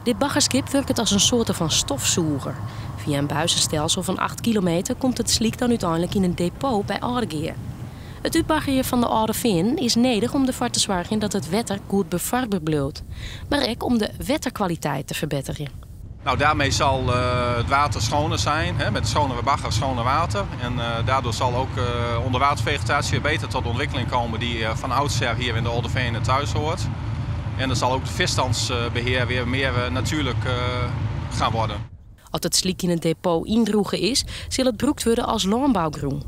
Dit baggerskip wurket as in soarte fan stofsûger. Fia in buizenstelsel fan 8 kilometer komt it slyk dan úteinlik yn in depot by Aldegea. It útbaggerjen fan de Alde Feanen is nedich om derfoar te soargjen dat it wetter goed befarber bliuwt, mar ek om de wetterkwaliteit te ferbetterjen. Nou, daarmee zal het water schoner zijn, hè, met schonere bagger, schoner water. En daardoor zal ook onderwatervegetatie weer beter tot ontwikkeling komen die van oudsher hier in de Alde Feanen thuis hoort. En dan zal ook het visstandsbeheer weer meer natuurlijk gaan worden. As it slyk yn it depot yndrûge is, sil it brûkt wurde as lânbougrûn.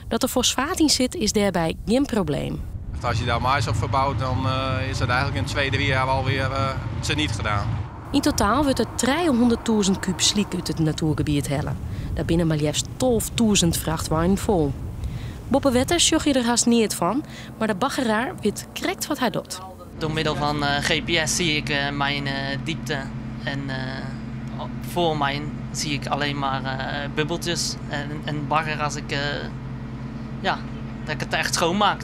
Dat der fosfaat yn sit, is dêrby gjin probleem. Als je daar mais op verbouwt, dan is dat eigenlijk in 2, 3 jaar alweer teniet gedaan. Yn totaal wurdt der 300.000 kúb slyk út it natoergebiet helle. Dêr binne mar leafst 12.000 frachtweinen fol. Boppe wetter sjogge je der hast neat fan, mar de baggeraar wit krekt wat hy docht. Door middel van GPS zie ik mijn diepte en voor mij zie ik alleen maar bubbeltjes en bagger als ik, ja, dat ik het echt schoonmaak.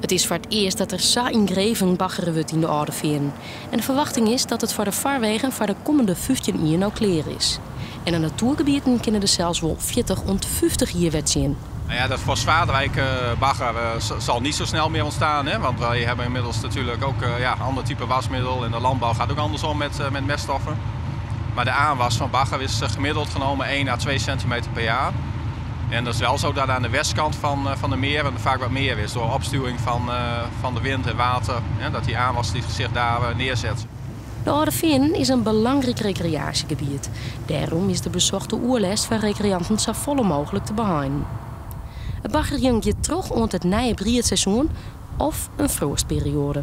It is foar it earst dat der sa yngreven baggere wurdt yn de Alde Feanen. En de ferwachting is dat it foar de farwegen foar de kommende 15 jier no klear is. En de natoergebieten kinne der sels wol 40 oant 50 jier wer tsjin. Nou ja, dat fosfaatrijke bagger zal niet zo snel meer ontstaan. Hè? Want wij hebben inmiddels natuurlijk ook ja, ander type wasmiddel. En de landbouw gaat ook anders om met meststoffen. Maar de aanwas van bagger is gemiddeld genomen 1 à 2 centimeter per jaar. En dat is wel zo dat aan de westkant van de meren vaak wat meer is. Door opstuwing van de wind en water. Hè, dat die aanwas die zich daar neerzet. De Alde Feanen is in belangryk rekreaasjegebiet. Dêrom is de besochte oerlêst foar rekreanten safolle mooglik te beheinen. It baggerjen giet troch oant it nije briedseizoen of in froastperioade.